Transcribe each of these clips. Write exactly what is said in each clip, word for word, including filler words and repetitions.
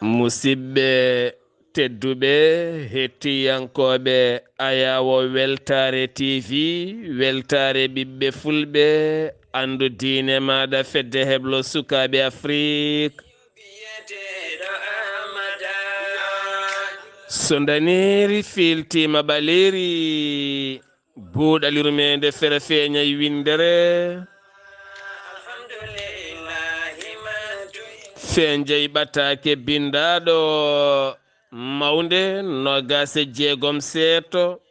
Musidɓe tedduɓe, hettiyankooɓe Ayaawo Weltaare T V, weltaare ɓiɓɓe fulɓe, anndu diine maaɗa, fedde heblo sukaaɓe Afrik. So ndaneeri fiiltiima ɓaleeri, buuɗal yurmeende fere feeñay winndere. Feeñay ɓataake binndaaɗo mawnde noogaas e jeegom seeto.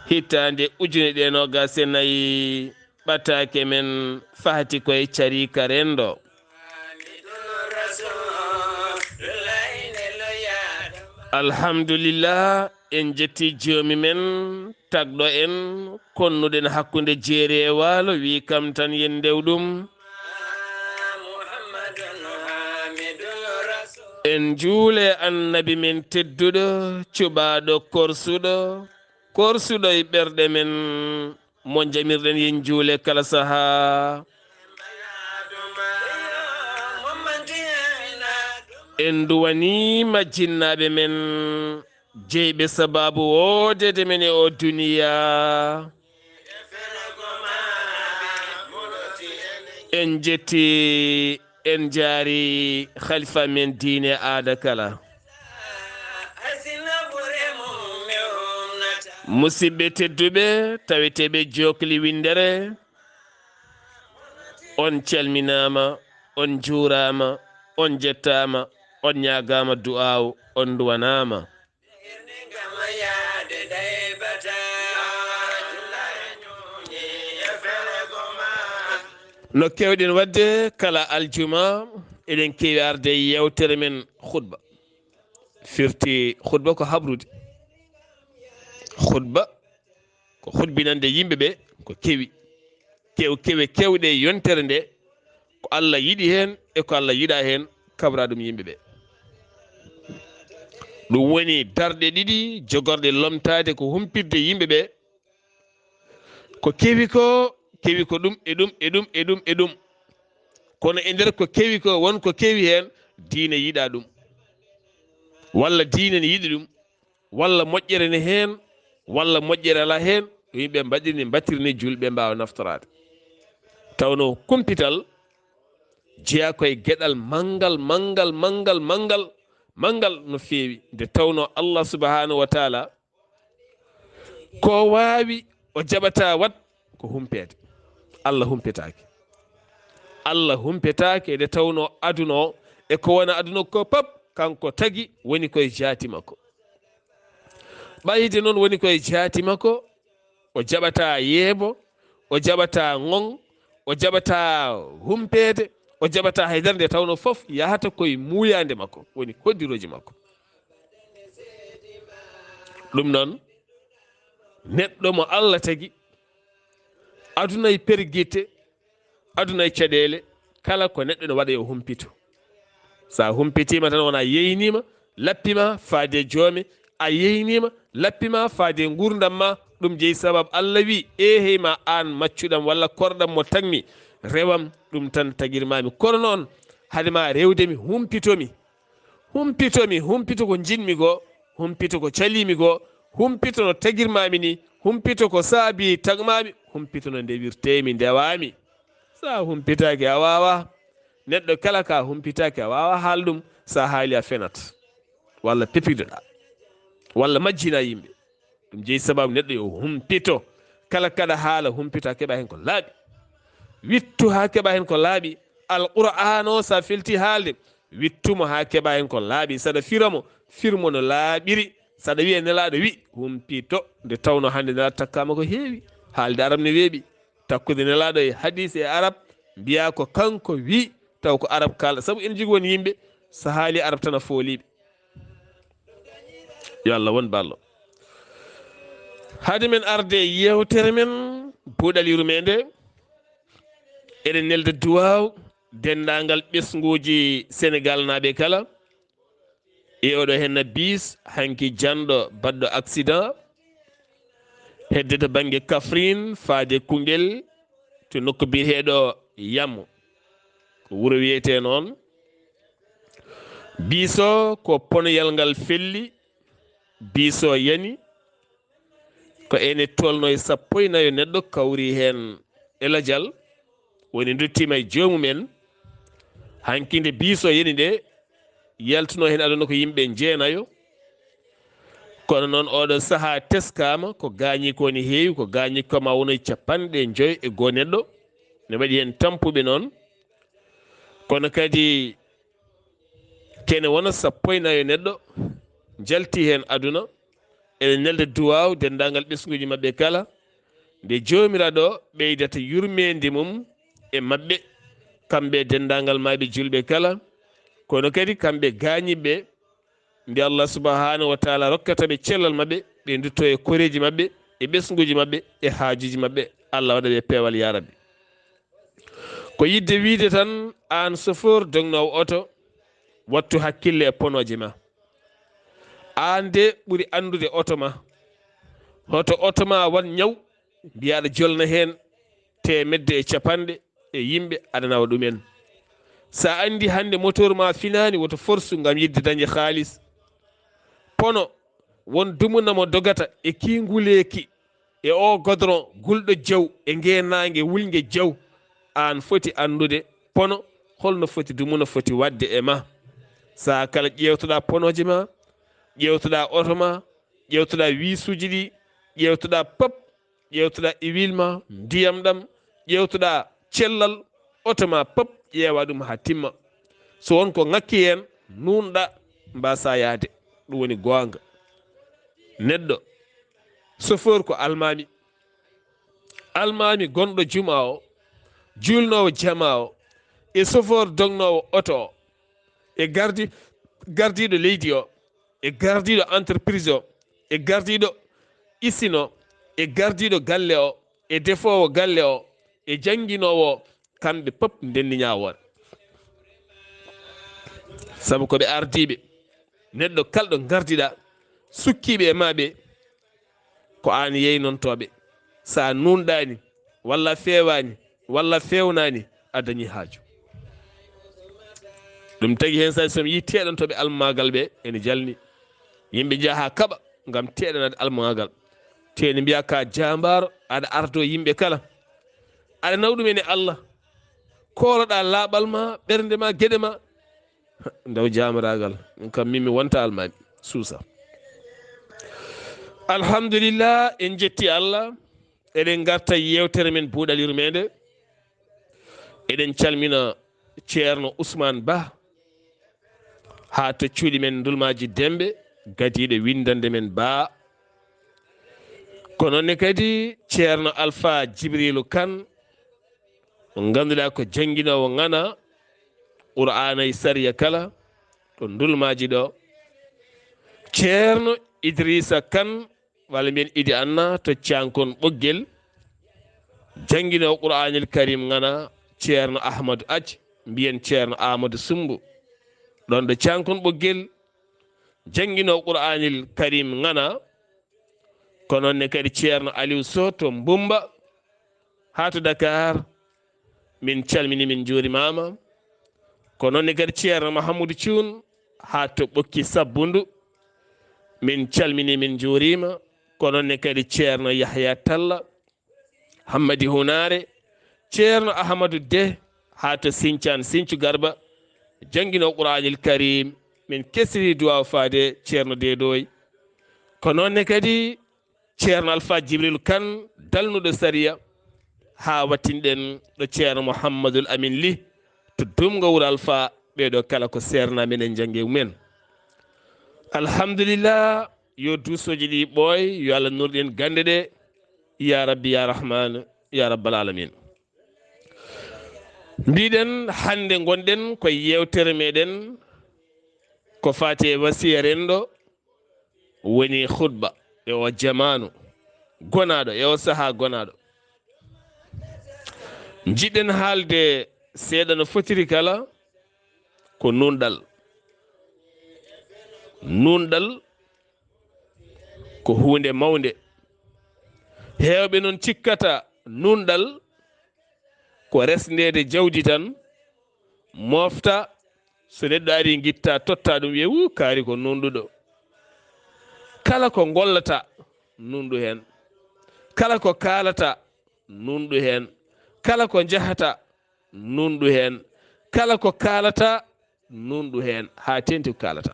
Hitaande ujune ɗiɗi e noogaas e nayi, ɓataake men fahti koye cariika renndo. Alhamdulillah, en jetti joomi men, tagɗo en, konnuɗen hakkunde jeeri e waalo, wi kam tan yen ndew ɗum. En njuule annabi men tedduɗo, cuɓaaɗo korsuɗo, korsuɗo e ɓerɗe men, mo jamirɗen yen njuule kala sahaa. En nduwaniima jinnaaɓe men, jeyɓe sabaabu woodeede men e o duniya. En jetti, en jaari khalifa men diine aada kala. Musidɓe tedduɓe, taweteeɓe jookli winndere, on calminaama, on njuuraama, on jettaama, on ñaagaama du'aawu, on nduwanaama. No keewɗen waɗde kala aljuma, eɗen keewi arde e yeewtere men khutba. Firti khutba ko habrude. Khutba ko hutbinande yimɓe ɓe ko kewi. Kew-, kewe kewɗe e yontere nde, ko Allah yiɗi heen e ko Allah yiɗa heen, kabra ɗum yimɓe ɓe. Ɗum woni darɗe ɗiɗi jogorɗe lomtaade ko humpitde yimɓe ɓe. Ko kewi ko, kewi ko ɗum e ɗum e ɗum e ɗum e ɗum. Kono e nder ko kewi ko, won ko kewi heen, diine yiɗa ɗum. Walla diine ne yiɗi ɗum. Walla moƴƴere ne heen, walla moƴƴere alaa heen, ko yimɓe mbaɗiri ni, mbattiri ni, juulɓe mbaawa naftoraade. Tawno kumpital jeyaa ko e geɗal manngal, manngal, manngal, manngal, manngal no feewi. Nde tawno Allah subhanahu wa taala, ko waawi o jaɓata waɗ ko humpeede. Allah humpitaake. Allah humpitaake nde tawno aduna o e ko wona aduna ko pop, kanko tagi, woni koye jaati makko. Ɓayde noon woni koye jaati makko, o jaɓata yeebo, o jaɓata ŋoŋ, o jaɓata humpeede, o jaɓata haydara nde tawno fof yahata koye muuyaande makko, woni koddirooji makko. Ɗum noon, neɗɗo mo Allah tagi, aduna e pergitte, aduna e caɗeele, kala ko neɗɗo ne waɗa yo humpito. So a humpitiima tan wona yeeyniima, lappima faade joome, a yeeyniima, lappima faade nguurndam ma, ɗum jeyi sabab Allah wi, eehey ma aan maccuɗam walla korɗam mo tagmi, rewam, ɗum tan tagirmaami. Kono noon, hade ma rewde mi, humpitomi. Humpitomi, humpito ko njiɗmi ko, humpito ko caliimi ko, humpito no tagirmaami ni, humpito ko saabi tagmaami, humpito no ndewirteemi, ndewaami. So a humpitaaki, a waawaa. Neɗɗo kala ka humpitaaki, a waawaa haal ɗum. So a haali, a fenat. Walla pepitoɗaa. Walla majjina yimɓe. Ɗum jeyi sababu neɗɗo yo humpito. Kala kaɗa haala humpito haa keɓa heen ko laaɓi. Wittu haa keɓa heen ko laaɓi. Alqur'aan o, so a felti haalde, wittumo haa keɓa heen ko laaɓi. Saɗa firamo, firmo no laaɓiri. Saɗa wiya Nelaaɗo wi, humpito. Nde tawno hannde Nelaaɗo takkaama ko heewi. Haalde arab ne weeɓi. Takkude Nelaaɗo e hadiis e arab, mbiya ko kanko wi, taw ko arab kaalɗa. Sabu ene jogii won yimɓe, so haali arab tan a fooliɓe. Yo Allah won ballo. Hade men arde e yeewtere men, buuɗal yurmeende, eɗen nelda duwaaw denndaangal ɓesnguuji Senegaal naaɓe kala. E oɗo henna biis hanki janɗo baɗɗo accident, hedde to bannge Kaffrine faade Koungheul to nokku biyeteeɗo Yamo. Ko wuro wiyetee noon. Biis o ko ponoyal ngal felli, biis o yani. Ko ene tolno e sappo e nayo neɗɗo kawri heen e lajal, woni nduttiima e joomum en. Hanki nde biis o yani nde, yaltuno heen aduna ko yimɓe jeenayo. Kono noon oɗo sahaa teskaama ko gaañi ko ne heewi, ko gaañi ko ma wono e capanɗe joy e goo neɗɗo. Ne waɗi heen tampuɓe noon. Kono kadi kene wona sappo e nayo neɗɗo jalti heen aduna. Eɗen nelda duwaaw denndaangal ɓesnguuji maɓɓe kala, nde Joomiraaɗo ɓeydata yurmeende mum e maɓɓe, kamɓe denndaangal maayɓe julɓe kala, kono kadi kamɓe gaañiiɓe, nde Allah subhanahu wa taala rokkata ɓe cellal maɓɓe, ɓe ndutto e koreeji maɓɓe, e ɓesnguuji maɓɓe, e haajuuji maɓɓe. Allah waɗa ɓe peewal, yaa Rabbi. Ko yiɗde wiyde tan, aan chauffeur dognoowo oto, wattu hakkille e ponooje ma. Aan de ɓuri anndude oto ma. Hoto oto ma waɗ ñaw, mbiya aɗa jolna heen teemedde e capanɗe e yimɓe, aɗa nawa ɗumen. So a anndi hannde moteur ma finaani, woto forsu ngam yiɗde dañde haalis. Pono won dumunna mo dogata e kii nguleeki, e oo godron gulɗo jaw, e ngee naange wulnge jaw, aan foti anndude pono holno foti, dumunna foti waɗde e ma. Sahaa kala ƴeewtoɗaa ponooje ma, ƴeewtoɗaa oto ma, ƴeewtoɗaa wiisuuji ɗi, ƴeewtoɗaa pop, ƴeewtoɗaa huile ma, ndiyam ɗam, ƴeewtoɗaa cellal oto ma pop, ƴeewa ɗum haa timma. So won ko ŋakki heen, nuunɗa, mbaasaa yahde. Ɗum woni goonga. Neɗɗo, chauffeur ko almaami. Almaami gonɗo juma o, juulnoowo jama o, e chauffeur dognoowo oto o, e gardi-, gardiiɗo leydi o, e gardiiɗo entreprise o, e gardiiɗo usine o, e gardiiɗo galle o, e defoowo galle o, e jannginoowo o, kamɓe pop ndenndi ñaawoore. Sabu ko ɓe ardiiɓe. Neɗɗo kalɗo ngardiɗaa, sukkiiɓe e maa ɓe, ko aan yeynontooɓe. So a nuunɗaani, walla a feewaani, walla a feewnaani, a dañii haaju. Ɗum tagi heen, so mi yii teeɗantooɓe almaagal ɓe ene jalni. Yimɓe njaha haa kaɓa ngam teeɗanaade almaagal. Te ene mbiya ka jaambaaro, aɗa ardo yimɓe kala. Aɗa naw ɗum ene Allah. Kooloɗaa laaɓal ma, ɓernde ma, geɗe ma. Ndaw jaamaraagal. Ɗum kam min mi wonta almaami. Suusa. Alhamdulillah, en jetti Allah. Eɗen ngarta yeewtere men buuɗal yurmeende. Eɗen calmina Ceerno Ousmane Ba. Haa to cuuɗi men Ndulmaaji Dembe, gadiiɗo winndannde men Ba. Ko noon ne kadi Ceerno Alfa Jibriilu Kan, mo ngannduɗaa ko jannginoowo ŋana Qur'aana e sariya kala, to Ndulmaaji ɗo. Ceerno Idrisa Kan, walla mbiyen Idi Anna to Cankon Ɓoggel, jannginoowo Qur'aanil Karim ŋana Ceerno Ahmadu Aj, mbiyen Ceerno Aamadu Sumbu, ɗoon ɗo Cankon Ɓoggel, jannginoowo Qur'aanil Karim ŋana, ko noon ne kadi Ceerno Aliw Soh to Mbumba, haa to Dakar, min calmini, min njuurimaama. Ko noon ne kadi Ceerno Mahamudu Cuun haa to Ɓokki Sabbundu, min calmini, min njuuriima. Ko noon ne kadi Ceerno Yahya Talla, Hammadi Hunaare, Ceerno Ahamadu Deh haa to Siñcaan Siñcu Garba, jannginoowo Qur'aanil Karim, min kesiri duwaaw faade Ceerno Deedooy. Ko noon ne kadi Ceerno Alfa Jibril Kan, dalnuɗo sariya, haa wattinɗen ɗo Ceerno Muhammadul Amin Lih, to Dumngo Wuro Alfa, ɓee ɗoo kala ko seernaaɓe men, en njanngi e mumen. Alhamdulillah, yo duusooji ɗi ɓooy, yo Allah nuurɗin gannde ɗe, yaa Rabbi, yaa Rahmaan, yaa Rabbal Aalamiin. Mbiɗen hannde ngonɗen ko yeewtere meɗen ko faati e wasiya renndo, woni khutba e o jamaanu. gonaaɗo, e oo sahaa gonaaɗo. Njiɗɗen haalde seeɗa no fotiri kala ko nuunɗal. Nuunɗal ko huunde mawnde. Heewɓe noon cikkata nuunɗal ko resndeede jawdi tan, moofta, so neɗɗo ari, ngitta, totta ɗum, wiya, "Wuu, kaari ko nuunɗuɗo." Kala ko ngollata, nuunɗu heen. Kala ko kaalata, nuunɗu heen. Kala ko njahata, nuunɗu heen. Kala ko kaalata, nuunɗu heen, haa teeŋti ko kaalata.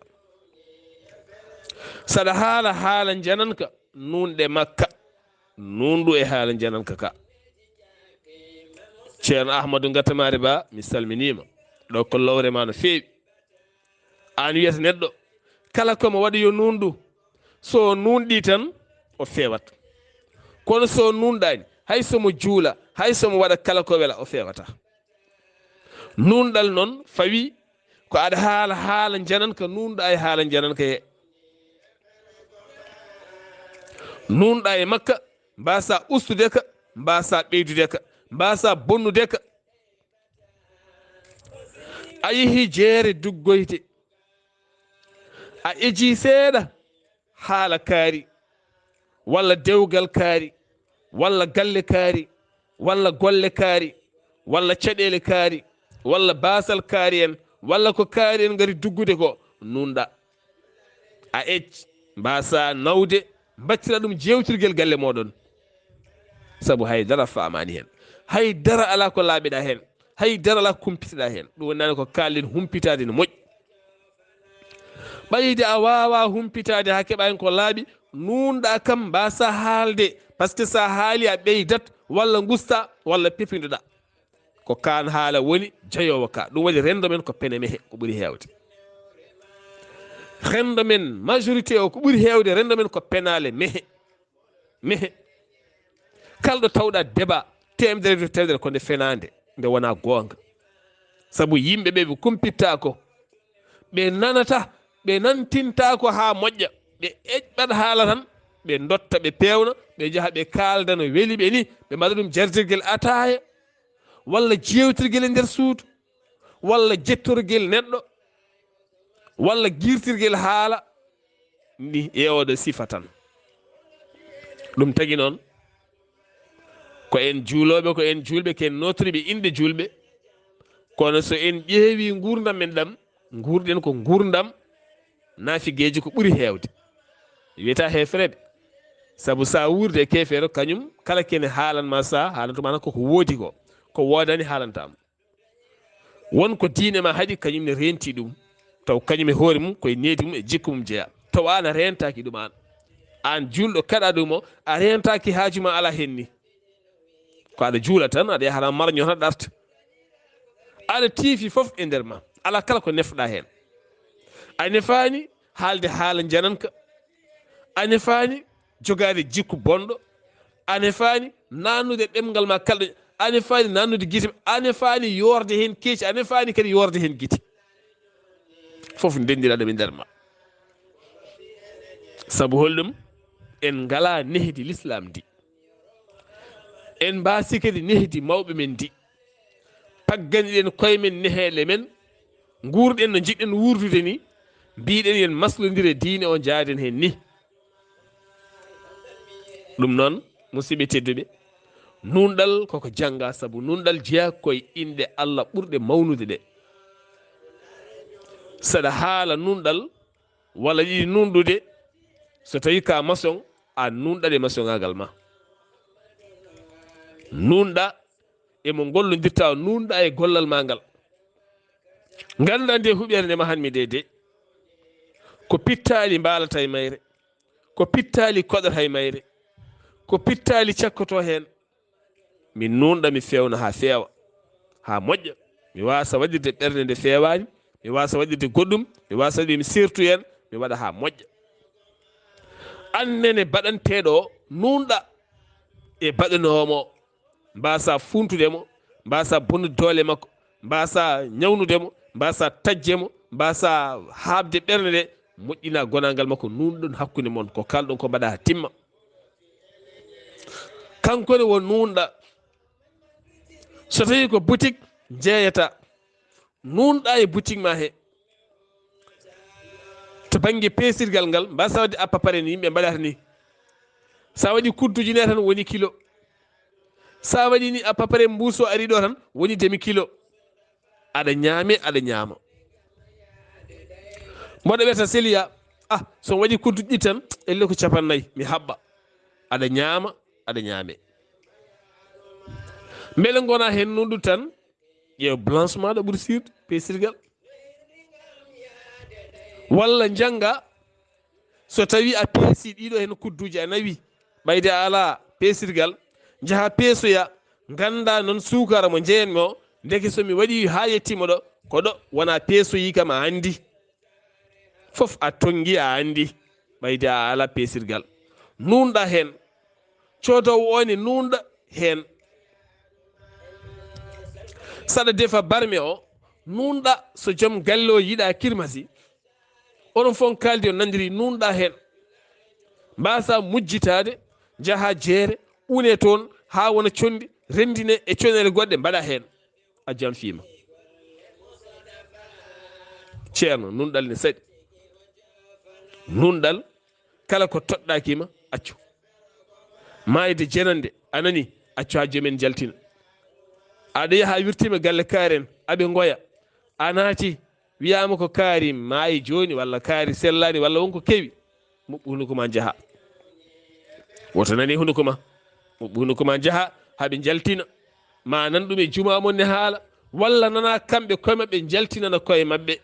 Saɗa haala haala njananka, nuunɗe makka, nuunɗu e haala njananka ka. Ceerno Ahmadu Ngatamaari Ba, mi salminiima. Ɗo ko lowre ma no feewi. Aan wiyata neɗɗo, kala ko mo waɗi yo nuunɗu, so o nuunɗii tan, o feewat. Kono so o nuunɗaani, hay so mo juula, hay so mo waɗa kala ko wela, o feewata. Nuunɗal noon fawi ko aɗa haala haala njananka, nuunɗa e haala njananka he. Nuunɗa e makka, mbaasa ustude ka, mbaasa ɓeydude ka, mbaasa bonnude ka. A yehi jeere duggoyte, a eji seeɗa, haala kaari, walla dewgal kaari, walla galle kaari, walla golle kaari, walla caɗeele kaari, walla baasal kaari en, walla ko kaari en ngari duggude ko, nuunɗa. A ec, mbaasa nawde, mbattira ɗum jeewtirgel galle mooɗon. Sabu hay dara faamaani heen. Hay dara alaa ko laaɓiɗaa heen. Hay dara alaa ko kumpitiɗaa heen. Ɗum woni naane ko kaalɗen, humpitaade no moƴƴi. Ɓayde a waawaa humpitaade haa keɓaa heen ko laaɓi, nuunɗa kam mbaasa haalde. Par ce que so a haali a ɓeydat, walla ngusta, walla pepindoɗaa. Ko kaan haala woni jeyoowo ka. Ɗum waɗi renndo men ko pene mehe, ko ɓuri heewde. Renndo men, majorité o, ko ɓuri heewde renndo men ko penaale mehe. Mehe. Kala ɗo tawɗa débat, teemedere to teemedere ko nde fenaande, nde wonaa goonga. Sabu yimɓe ɓe ɓe kumpittaako, ɓe nanata, ɓe nantintaako haa moƴƴa, ɓe eƴɓat haala tan, ɓe ndotta, ɓe peewna, ɓe njaha, ɓe kaalda no weli ɓe ni, ɓe mbaɗa ɗum jarjirgel ataaya, walla jeewtirgel e nder suudu, walla jettorgel neɗɗo, walla girtirgel haala, ni e oɗo sifa tan. Ɗum tagi noon, ko en juulooɓe, ko en juulɓe, ko en nootoriiɓe inɗe juulɓe. Kono so en ƴeewi nguurndam men ɗam, nguurɗen ko nguurndam naafigeeji ko ɓuri heewde. Wiyata heefereɓe. Sabu so a wuurde e keefeero, kañum kala kene haalan ma, so a haalantu ma koko woodi ko, ko woodani haalanta mo. Won ko diine ma haɗi, kañum ne reenti ɗum. Taw kañum e hoore mum, koye needi mum e jikku mum jeya. Taw aan a reentaaki ɗum aan. Aan juulɗo kaɗa ɗum o, a reentaaki haaju ma alaa heen ni. Ko aɗa juula tan, aɗa yaha tan marño tan ɗarta. Aɗa tiifi fof e nder ma. Alaa kala ko nefɗa heen. A nefaani haalde haala njananka. A nefaani jogaade jikku bonɗo. A nefaani naannude ɗemngal ma kalɗo. A nefaani naannude gite. A nefaani yoorde heen keeci. A nefaani kadi yoorde heen gite. Fof ndenndiraɗo e nder ma. Sabu holɗum? En ngalaa nehdi Lislaam ndi. En mbaasi kadi nehdi mawɓe men ndi. Pagganiɗen koye men neheele men, nguurɗen no njiɗɗen wuurdude ni, mbiɗen yen maslondire diine o, njaaden heen ni. Ɗum noon, musidɓe tedduɓe, nuunɗal koko jannga, sabu nuunɗal jeyaa koye inɗe Allah ɓurɗe mawnude ɗe. Saɗa haala nuunɗal, walla yiɗi nuunɗude, so tawi ka maçon, a nuunɗat e maçonŋaagal ma. Nuunɗa e mo ngollondirta o, nuunɗa e gollal ma ngal. Ngannda nde huɓeere nde mahanmi nde de, ko pittaali mbaalata e mayre, ko pittaali koɗata e mayre, ko pittaali cakkoto heen. Mi nuunɗa, mi feewna haa feewa, haa moƴƴa. Mi waasa waɗirde ɓernde nde feewaani, mi waasa waɗirde goɗɗum, mi waasa waɗirde mi seertu heen, mi waɗa haa moƴƴa. Aan nene baɗanteeɗo o, nuunɗa e baɗanoowo mo, mbaasa fuuntude mo, mbaasa bonnude doole makko, mbaasa ñawnude mo, mbaasa taƴde mo, mbaasa haaɓde ɓernde nde, moƴƴina gonaangal makko, nuunɗon hakkunde mon, ko kaalɗon ko mbaɗa haa timma. Kanko ne won nuunɗa. So tawi ko boutique njeeyata, nuunɗa e boutique ma he. To bannge peesirgal ngal, mbasa wadde à peu près ni yimɓe mbaɗata ni. Sa waɗi kudduji ne tan woni kilo. Sa waɗi ni à peu près mbuuso ari ɗo tan woni demi kilo. Aɗa ñaame, aɗa ñaama. Mboɗo wiyata Seliya, ah, so mi waɗi kudduji ɗi tan, elle ko capannayyi, mi haɓɓa. Aɗa ñaama, aɗa ñaame. Mbele ngona heen nunɗu tan, ƴeew blanchiment ɗo ɓuri sirde, peesirgal. Walla njannga, so tawi a peesi ɗiɗo heen kudduji a nawi, ɓayde a alaa peesirgal, njaha peesoya, ngannda noon suukara mo njeyanmi o, ndeke so mi waɗi haa yettima ɗo, ko ɗo wona peesoyi kam a anndi. Fof a tonngi a anndi, ɓayde a alaa peesirgal. Nuunɗa heen, coodoowo o ne nuunɗa heen. Saɗa defa barme o, nuunɗa so joom galle o yiɗa kirmasi, onon fof on kaaldi on nanndiri nuunɗa heen. Mbasa mujjitaade, njaha jeere, une toon haa wona conndi, renndine e conere goɗɗe mbaɗa heen. A janfiima. Ceerno, nuunɗal ne saɗi. Nuunɗal, kala ko toɗɗaaki ma, accu. Maayde jenande, a nani, accu haa joom en njaltina. Aɗa yaha a wirtiima galle kaari en, aɓe ngoya. A naati, wiyaama ko kaari maayi jooni, walla kaari sellaani, walla won ko kewi. Muɓɓu hunuko ma njaha. Woto nane hunuko ma. Muɓɓu hunuko ma njaha, haa ɓe njaltina. Ma nan ɗum e juma mon ne haala, walla nana kamɓe koye maɓɓe njaltinana koye maɓɓe.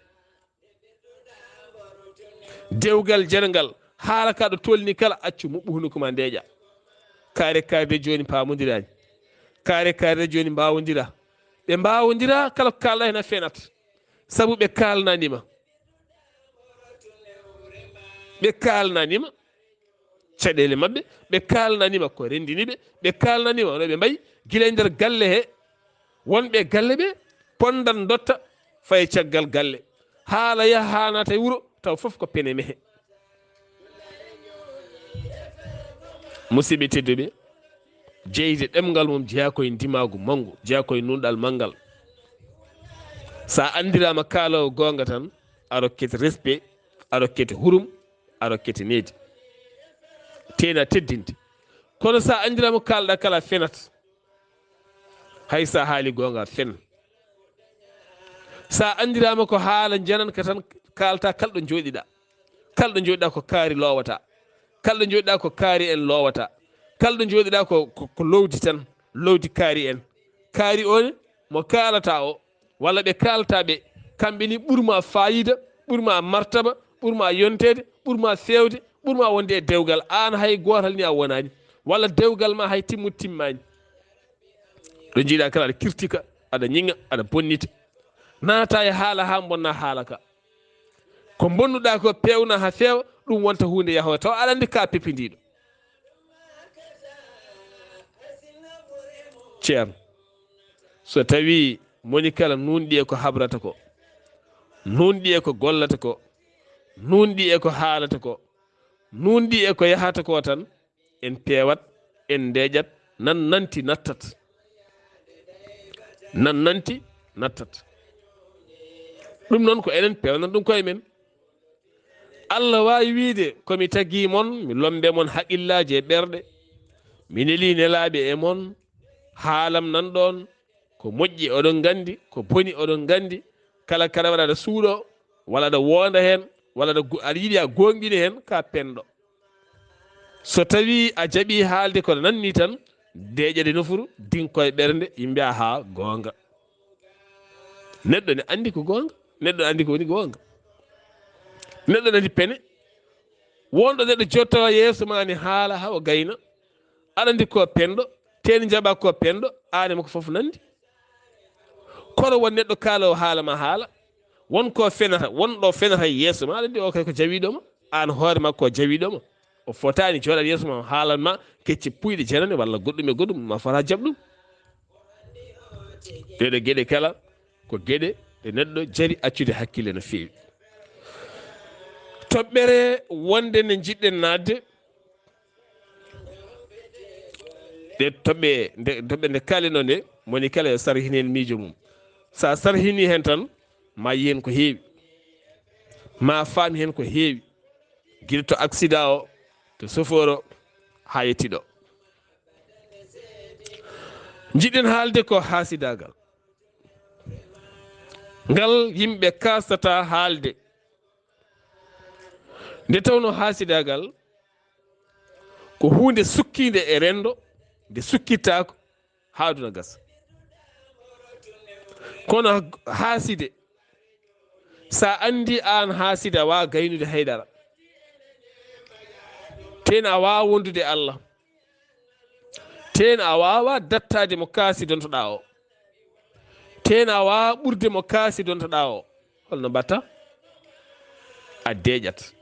Dewgal jerngal, haala ka ɗo tolni kala, accu muɓɓu hunuko ma ndeeƴa. Kaari kaari de jooni paamondiraani. Kaari kaari de jooni mbaawondira. Ɓe mbaawondira, kala ko kaalɗa heen a fenat. Sabu ɓe kaalnanima. Ɓe kaalnanima caɗeele maɓɓe, ɓe kaalnanima ko renndini ɓe, ɓe kaalnanima no ɓe mbayi gila e nder galle he. Wonɓe galle ɓe ponndan dotta faye caggal galle. Haala yaha haa naata e wuro, taw fof ko pene mehe. Musidɓe tedduɓe, jeyde ɗemngal mum jeyaa koye ndimaagu manngu, jeyaa koye nuunɗal manngal. So a anndiraama kaaloowo goonga tan, a rokkete respect, a rokkete hurum, a rokkete needi. Teena teddinde. Kono so a anndiraama kaalɗa kala fenat. Hay so a haali goonga fen. So a anndiraama ko haala njananka tan kaalta kala ɗo njooɗiɗa. Kala ɗo njooɗiɗa ko kaari loowata. Kala ɗo njooɗiɗa ko kaari en loowata. Kala ɗo njooɗiɗa ko, ko, ko lowdi tan, lowdi kaari en. Kaari on mo kaalata o, walla ɓe kaalata ɓe, kamɓe ni ɓurma fayida, ɓurma martaba, ɓurma yonteede, ɓurma feewde, ɓurma wonde e dewgal. Aan hay gootal ni a wonaani. Walla dewgal ma hay timmude timmaani. Ɗo njiiɗa kala aɗa kirtika, aɗa ñiŋa, aɗa bonnita. Naata e haala haa mbonna haala ka. Ko mbonnuɗa ko peewna haa feewa, ɗum wonta huunde yahoo taw aɗa anndi ka pepindiiɗo. Ceerno, so tawi moni kala nuunɗi e ko habrata ko, nuunɗi e ko gollata ko, nuunɗi e ko haalata ko, nuunɗi e ko yahata ko tan, en peewat, en ndeeƴat, nan nanti nattat. Nan nanti nattat. Ɗum noon ko enen peewnan ɗum koye men. Allah waawi wiide, ko mi tagi mon, mi lombe mon haqillaaji e ɓerɗe. Mi neli nelaaɓe e mon, haalam nan ɗoon, ko moƴƴi oɗon nganndi, ko boni oɗon nganndi. Kala kala waɗa aɗa suuɗoo, walla aɗa woonda heen, walla aɗa go-, aɗa yiɗi a goonɗini heen, ka penɗo. So tawii a jaɓii haalde ko nanni tan, deeƴa de nofuru, diŋ koye ɓernde, yimɓe a haa goonga. Neɗɗo ne anndi ko goonga, neɗɗo ne anndi ko woni goonga. Neɗɗo ne anndi pene. Wonɗo neɗɗo jotto yeeso ma ne haala haa o gayna. Aɗa anndi ko penɗo, teeni njaɓa ko penɗo, aan e makko fof nanndi. Kono won neɗɗo kaaloowo haala ma haala, won ko fenata, won ɗo fenata e yeeso ma, aɗa anndi o kay ko jawiiɗo ma, aan hoore ma ko jawiiɗo ma. O fotaani jooɗaade yeeso ma, o haalan ma kecce puyɗe janane walla goɗɗum e goɗɗum, ma fota jaɓ ɗum. Ɗeeɗo geɗe kala ko geɗe ɗe neɗɗo jari accude hakkille no feewi. Toɓɓere wonde nde njiɗɗen naatde, Ɗe toɓɓe nde toɓɓe nde kaali ɗo nde, moni kala yo sarhin heen miijo mum. So a sarhinii heen tan, ma yiyen ko heewi, ma faam heen ko heewi, gila to accident o, to sofoor o, haa yetti ɗo. Njiɗɗen haalde ko haasidaagal ngal yimɓe kaastata haalde. Nde tawnoo haasidaagal ko huunde sukkiinde e renndo, nde sukkittaako haa aduna gasa. Kono haaside, so a anndi aan haaside, a waawaa gaynude hay dara. Tee ne a waawaa wondude e Allah. Tee ne a waawaa dattaade mo kaasidontoɗaa o. Tee ne a waawaa ɓurde mo kaasidontoɗaa o. Holno mbatta? A deeƴat.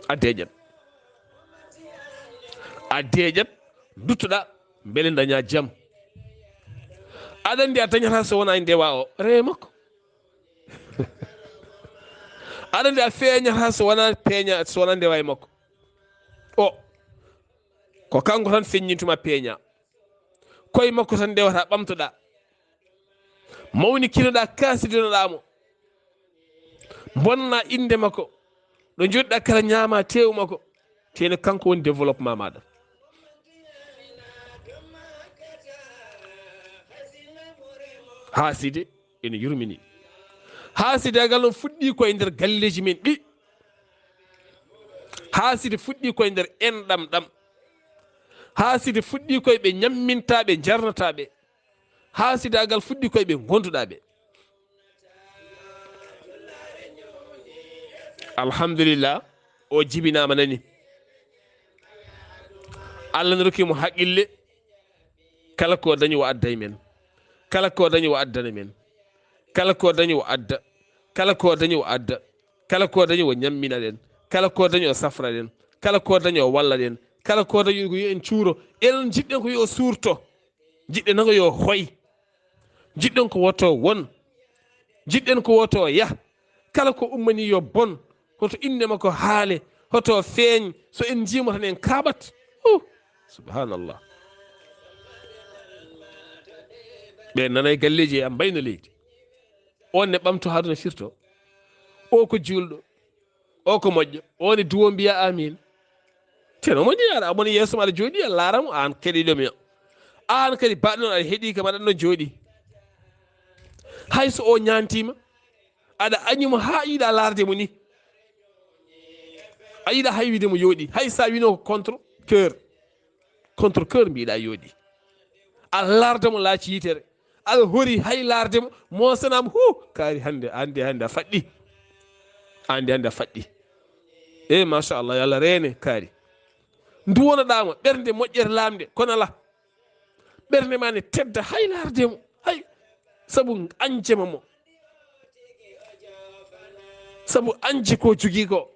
A deeƴat. A deeƴat, nduttoɗaa, mbele ndañaa jam. Aɗa anndi a dañataa so wonaa e ndewa o, rewe makko. Aɗa anndi a feeñataa so wonaa peeña, so wonaa ndewa e makko. O, ko kanko tan feññintuma peeña. Koye makko tan ndewata, ɓamtoɗaa. Mawnikinoɗaa, kaasidinoɗaa mo. Bonna innde makko. Ɗo njoɗɗaa kala ñaama teewu makko. Tee ne kanko woni développement maaɗa. Haaside ene yurmini. Haasidaagal noon fuɗɗii ko e nder galleeji men ɗi. Haaside fuɗɗii ko e nder enɗam ɗam. Haaside fuɗɗii ko e ɓe ñammintaa ɓe, njarnataa ɓe. Haasidaagal fuɗɗii ko e ɓe ngonduɗaa ɓe. Alhamdulillah, o jibinaama nani. Allah ne rokki mo haqqille. Kala ko dañi o adda e men. Kala ko dañi o addana men. Kala ko dañi o adda. Kala ko dañi o adda. Kala ko dañi o ñammina ɗen. Kala ko dañi o safra ɗen. Kala ko dañi o walla ɗen. Kala ko dañi ko yo en cuuro. Enen njiɗɗen ko yo o suurto. Njiɗɗen tan ko yo hoy. Njiɗɗen ko woto won. Njiɗɗen ko woto yah. Kala ko ummani yo bon. Hoto innde makko haale. Hoto feeñ. So en njiimo tan en kaaɓat. Uh, subhanallah. Ɓe nana e galleeji e am mbayno leydi. On ne ɓamto haa aduna firto. O ko juulɗo. O ko moƴƴo. O ne duwo mbiya amin. Teno moƴƴi aɗa amoni yeeso ma aɗa jooɗi a laara mo aan keɗiɗo mi. Aan kadi baɗɗo noon aɗa heɗi kam aɗa no jooɗi. Hay so o ñaantiima aɗa añi mo haa yiɗa laarde mo ni. A yiɗa hay wiide mo yooɗi. Hay sa wino ko contre cœur. Contre cœur mbiɗa yooɗi. A laarde mo laaci yitere. Aɗa hori hay laarde mo, mo sanam hu, kaari hannde, hannde, hannde a faɗɗi. Hannde, hannde a faɗɗi. E machallah, yo Allah reene kaari. Nduwonoɗaa mo, ɓernde moƴƴere laamde, kono alaa. Ɓernde ma ne tedda hay laarde mo, hay. Sabu añjema mo. Sabu añje ko jogii ko.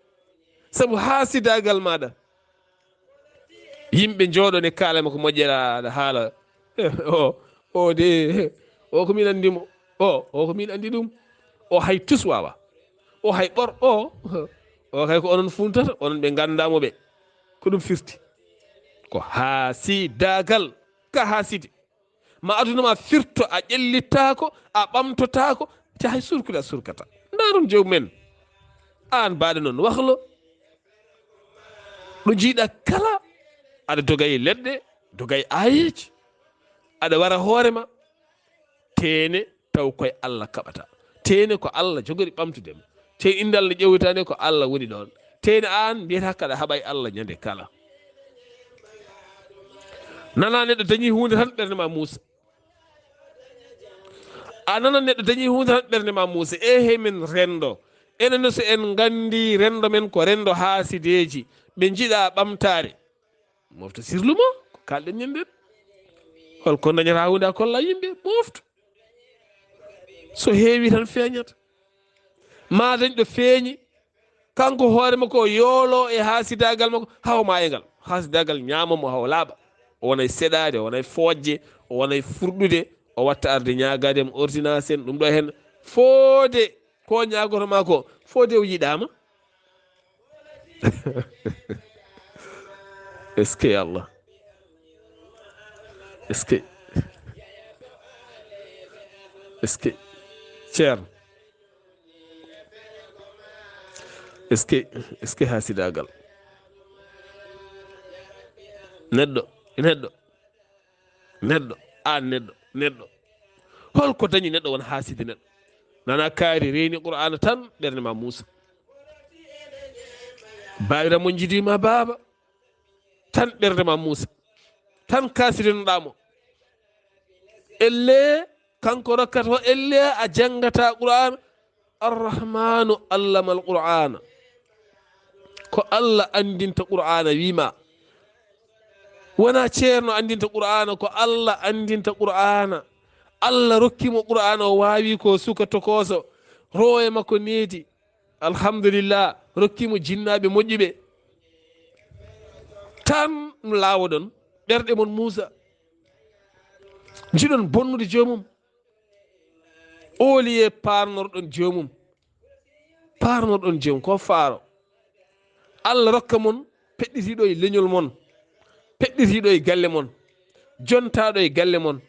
Sabu haasidaagal maaɗa. Yimɓe njooɗo ne kaala mo ko moƴƴere aɗa haala. Eh, o, o de, o ko min anndi mo. O, o ko min anndi ɗum. O hay tus waawa. O hay ɓor, o, o kay ko onon funtata, onon ɓe nganndaa mo ɓe. Ko ɗum firti. Ko haasidaagal, ka haasidi. Ma aduna ma firto, a ƴellittaako, a ɓamtotaako, te hay surkude a surkata. Ndaarun joomum en. Aan mbaɗa noon wahlo. Ɗo njiiɗa kala, aɗa doga e leɗɗe, doga e aayeeji. Aɗa wara hoore ma. Teene taw koye Allah kaɓata. Teene ko Allah jogori ɓamtude mo. Te innde Allah ne ƴeewitaande ko Allah woni ɗoon. Teene aan mbiyata kaɗa haɓa e Allah ñande kala. Nana neɗɗo dañi huunde tan ɓernde ma muusa. A nana neɗɗo dañi huunde tan ɓernde ma muusa. E hey men renndo. Enen ne so en nganndi renndo men ko renndo haasideeji. Ɓe njiɗa ɓamtaare. Mofta sirlu mo, ko kalɗen ñande. Hol ko dañata huunde a kolla yimɓe, moftu. So heewi tan feeñata. Ma dañ ɗo feeñi, kanko hoore makko o yoolo e haasidaagal makko, hawa ma e ngal. Haasidaagal ñaama mo hawa laaɓa. O wona e seɗaade, o wona e foojje, o wona e furɗude, o watta arde ñaagaade mo ordonnance en, ɗum ɗo heen. Foode ko ñaagoto ma ko, foode o yiɗaama. Est-ce que Allah? Est-ce que, est-ce que, Ceerno? Est-ce que, est-ce que haasidaagal? Neɗɗo, neɗɗo, neɗɗo, aan neɗɗo, neɗɗo. Hol ko dañi neɗɗo won haasidi neɗɗo? Nana kaari reeni Qur'aana tan ɓernde ma muusa. Baabira mo njidi ma baaba. Tan ɓernde ma muusa. Tan kaasirinoɗaa mo. Ellee, kanko rokkata o, ellee a janngata Qur'aana. Arrahmaanu allama al-Qur'aana. Ko Allah anndinta Qur'aana, wii ma. Wonaa ceerno anndinta Qur'aana, ko Allah anndinta Qur'aana. Allah rokki mo Qur'aana, o waawi ko suka tokooso. Rooye makko needi. Alhamdulillah, rokki mo jinnaaɓe moƴƴuɓe. Tan laawoɗon, ɓerɗe mon muusa. Njiɗon bonnude joomum. Au lieu paarnorɗon joomum. Paarnorɗon joomum, ko faaro. Allah rokka mon peɗɗitiiɗo e leñol mon, peɗɗitiiɗo e galle mon, jontaaɗo e galle mon,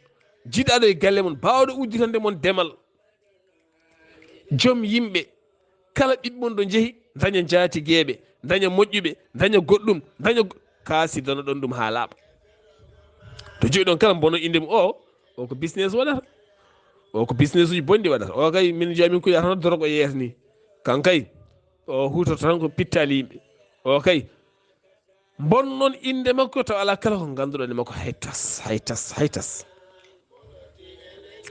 jiɗaaɗo e galle mon, baawɗo udditande mon demal. Joom yimɓe, kala ɓiɓɓe mon ɗo njehi, daña njaatigeeɓe, daña moƴƴuɓe, daña goɗɗum, daña go-, kaasidanoɗon ɗum haa laaɓa. To jogiɗon kala, mbono innde mum, o, o ko business waɗata. O ko business uji bonɗi waɗata. O kay, min njiya min ko yahata dorgo yees ni. Kan kay, o huutorta tan ko pittaali yimɓe. O kay, mbonnon innde makko, tawa alaa kala ko ngannduɗon e makko, hay tas, hay tas, hay tas.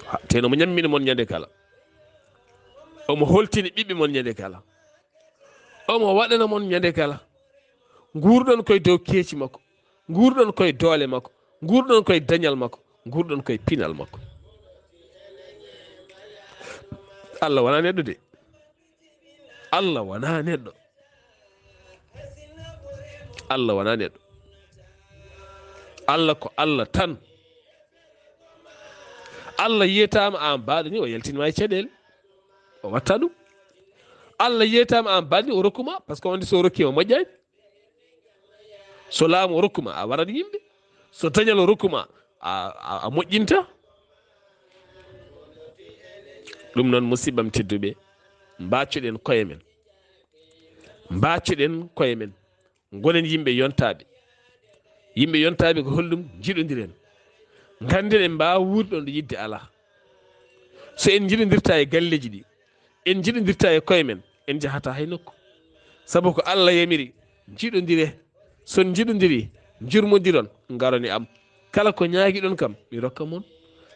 Ha, teno mo ñammina mon ñande kala. Omo holtini ɓiɓɓe mon ñande kala. Omo waɗana mon ñande kala. Nguurɗon koye dow keeci makko. Nguurɗon koye doole makko. Nguurɗon koye dañal makko. Nguurɗon koye pinal makko. Allah wonaa neɗɗo de. Allah wonaa neɗɗo. Allah wonaa neɗɗo. Allah ko Allah tan. Allah yiyataama aan baɗɗo ni, o yaltinma e caɗeele. O watta ɗum. Allah yiyataama aan baɗɗo ni, o rokkuma, parce que on dit so o rokkiima moƴƴaani. So laamu o rokkuma, a warat yimɓe. So dañal o rokkuma, a, a, a moƴƴinta. Ɗum noon, musiɓɓam tedduɓe, mbaccoɗen koye men. Mbaccoɗen koye men. Ngonen yimɓe yontaaɓe. Yimɓe yontaaɓe ko holɗum? Njiɗondiren. Ngannden en mbaawa wuurɗon ɗo yidde alaa. So en njiɗondirta e galleeji ɗi, en njiɗondirta e koye men, en njahata hay nokku. Sabu ko Allah yamiri, njiɗondire. So on njiɗondiri, njurmondiron, ngaron e am. Kala ko ñaagiɗon kam, mi rokka mon.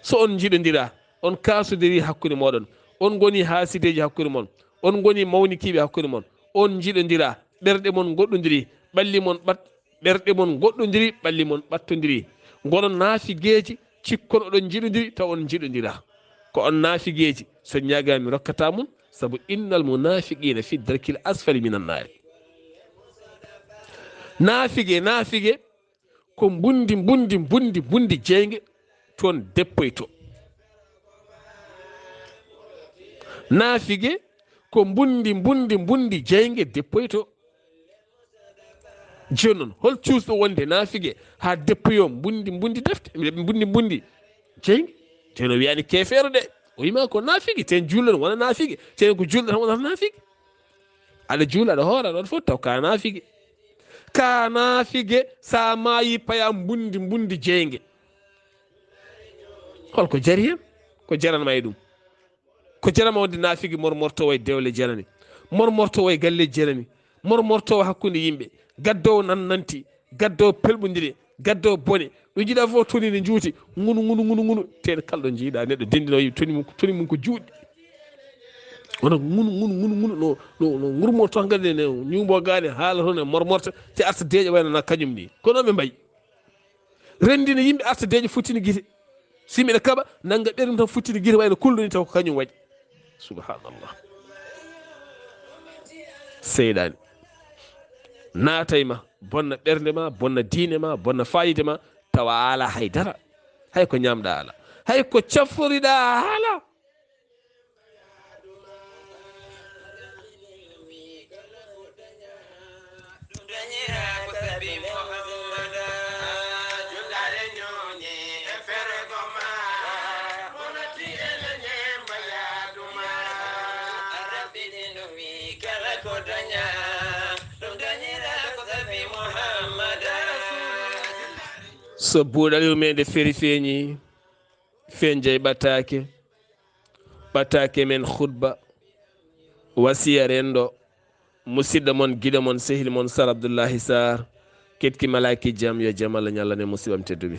So on njiɗondira, on kaasodiri hakkunde mooɗon, on ngoni haasideeji hakkunde mon, on ngoni mawnikiiɓe hakkunde mon, on njiɗondira, ɓerɗe mon ngoɗɗondiri, ɓalli mon ɓat-, ɓerɗe mon ngoɗɗondiri, ɓalli mon ɓattondiri. Ngonon naafigeeji, cikkon oɗon njiɗondiri, taw on njiɗondira. Ko on naafigeeji, so ñaagaama mi rokkata mon, sabu innal munaafiqiina fi darkil asfali minan naari. Naafige, naafige, ko mbundi, mbundi, mbundi, mbundi jeynge toon deppoyto. Naafige ko mbundi, mbundi, mbundi jeynge deppoyto. Jooni noon, hol cuusɗo wonde naafige haa deppoyo mbundi, mbundi defte, mbundi, mbundi jeynge? Te no wiyani keefeero de, o wima ko naafige, te juulɗo wona naafige, te ko juulɗo tan wonata naafige. Aɗa juula, aɗa hoora, aɗa waɗa fof, taw ka naafige. Ka naafige, sa maayi, paya mbundi, mbundi jeynge. Hol ko jari hen? Ko jaranma e ɗum? Ko jarama wonde naafige mormortowo e dewle janani, mormortowo e galle janani, mormortowo hakkunde yimɓe, gaddowo nan nanti, gaddowo pelɓondire, gaddowo bone, ɗo jiiɗa fof toni ne juuti, ngunu, ngunu, ngunu, ngunu. Te kala ɗo jiiɗa neɗɗo dendinowo toni mum, toni mum ko juuɗe. Wona ko ngunu, ngunu, ngunu, ngunu, no, no, no ngurmorto hankadi ne ñuumbo gaane, haala toon e mormorta, te arta deeƴa wayno na kañum ni. Ko noon ɓe mbayi. Renndina yimɓe, arta deeƴa, futtina gite. So yimɓe ne kaɓa, nannga ɓerɗe mum tan, futtina gite, wayno kulɗo ni, taw ko kañum waɗi. Subhanallah. Seyɗaani. Naatay ma, bonna ɓernde ma, bonna diine ma, bonna faayiida ma, tawa a alaa hay dara. Hay ko ñaamɗa alaa. Hay ko caforiɗa alaa. So buuɗal yurmeende feri feeñi, fenjay ɓataake, ɓataake men khutba, wasiya renndo, musidɗo mon, giɗo mon, sehil mon, Sar Abdullahi Sar, ketki malaaki jam, yo jam Allah ñallane musiɓam tedduɓe.